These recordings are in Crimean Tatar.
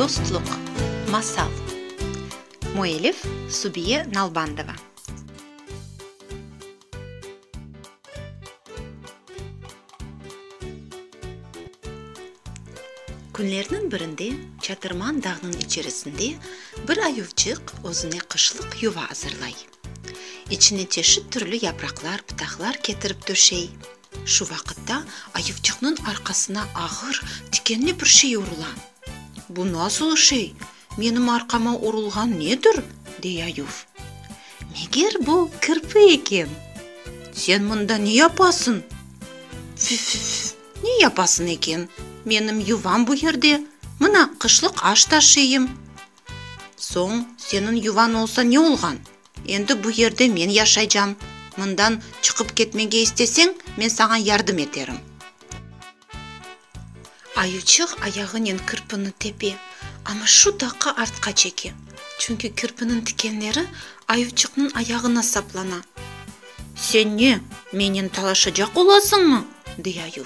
Dostluq, masal. Müellif, Subiye Nalbandova. Künlerniñ birinde Çatırman dağnıñ içerisinde bir ayuvçıq özüne qışlıq yuva azırlay. İçine çeşit türlü yapraqlar, pıtaqlar ketirip töşey. Şu vaqıtta ayuvçıqnıñ arqasına ağır, tikenli bir şey urula. Bu nasıl şey? Menim arqama urulğan nedir? dey ayuv. Meger bu kirpi eken. Sen mında ne yapasıñ? Fif-fif-fif, ne yapasıñ eken? Menim yuvam bu yerde, mına qışlıq aş taşıyım. Soñ, seniñ yuvan olsa ne olğan? Endi bu yerde men yaşaycam. Mından çıqıp ketmege isteseñ, men saña yardım eterim. Ayuçıq ayağınen kirpini tepe, amma şu daqqa artqa çeke, çünki kirpiniñ tikenleri ayuçıqnıñ ayağına saplana. Sen ne, mennen talaşacaq olasıñmı? dey ayuv.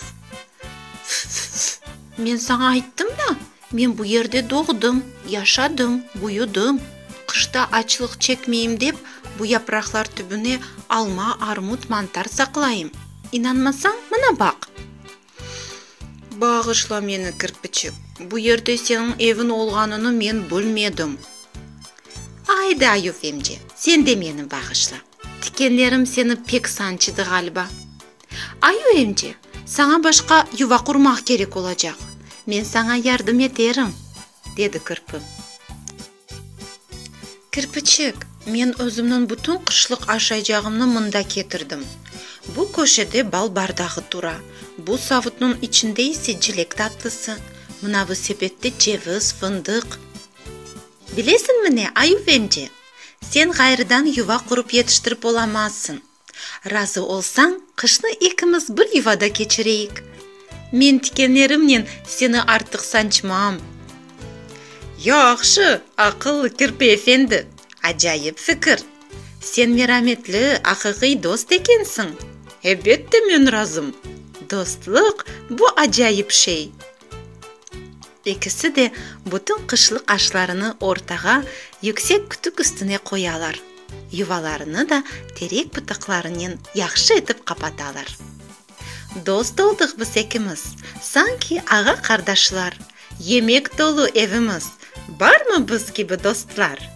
F-f-f, men saña ayttım da, Men bu yerde doğdım, yaşadım, büyüdim. Qışta açlıq çekmeyim dep, bu yapraqlar tübüne alma, armut, mantar saqlayım. İnanmasañ, mına baq! Bağışla meni, kirpiçik, bu yerde seniñ eviñ olğanını men bilmedim. Aydı, ayuv emce, sen de meni bağışla. Tikenlerim seni pek sançıdı ğaliba. Ayu emce, saña başqa yuva qurmaq kerek olacaq. Men saña yardım eterim, dedi kirpi. Kirpiçik, men özümniñ bütün qışlıq aşaycağımnı mında ketirdim. Bu köşede bal bardağı tura, bu savutnıñ içinde ise cilek tatlısı, mınavı sepette ceviz, fındıq. Bilesiñmi ne, ayuv emce, sen ğayrıdan yuva qurıp yetiştirip olamazsıñ. Razı olsañ, qışnı ekimiz bir yuvada keçireyik. Men tikenlerimnen seni artıq sançmam. Yahşı, aqıllı kirpi efendi, acayip fikir! Sen merametli, aqiqiy dost ekensiñ. Elbette men razım. Dostluq, bu acayip şey. Ekisi de bütün qışlıq aşlarını ortağa, yüksek kütük üstüne qoyalar, yuvalarını da terek pıtaqlarınen yahşı etip qapatalar. Dost oldıq biz ekimiz, sanki ağa-qardaşlar, yemek tolu evimiz, barmı biz kibi dostlar?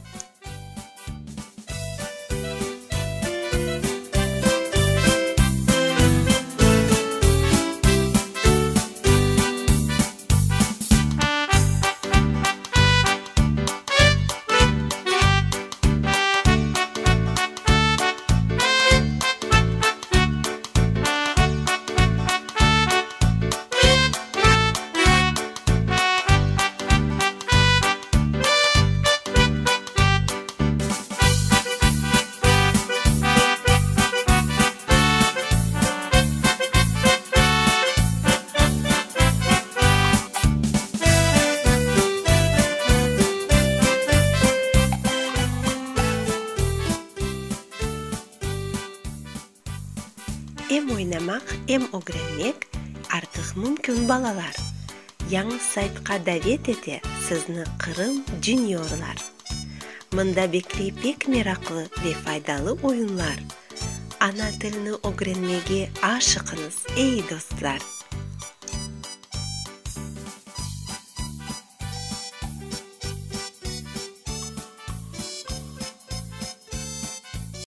Em oynamaq, em ögrenmek artıq mümkün, balalar! Yañı saytqa davet ete sizni Qırım Juniorlar! Mında bekley pek meraqlı ve faydalı oyunlar! Ana tilni ögrenmege aşıqıñız, ey dostlar!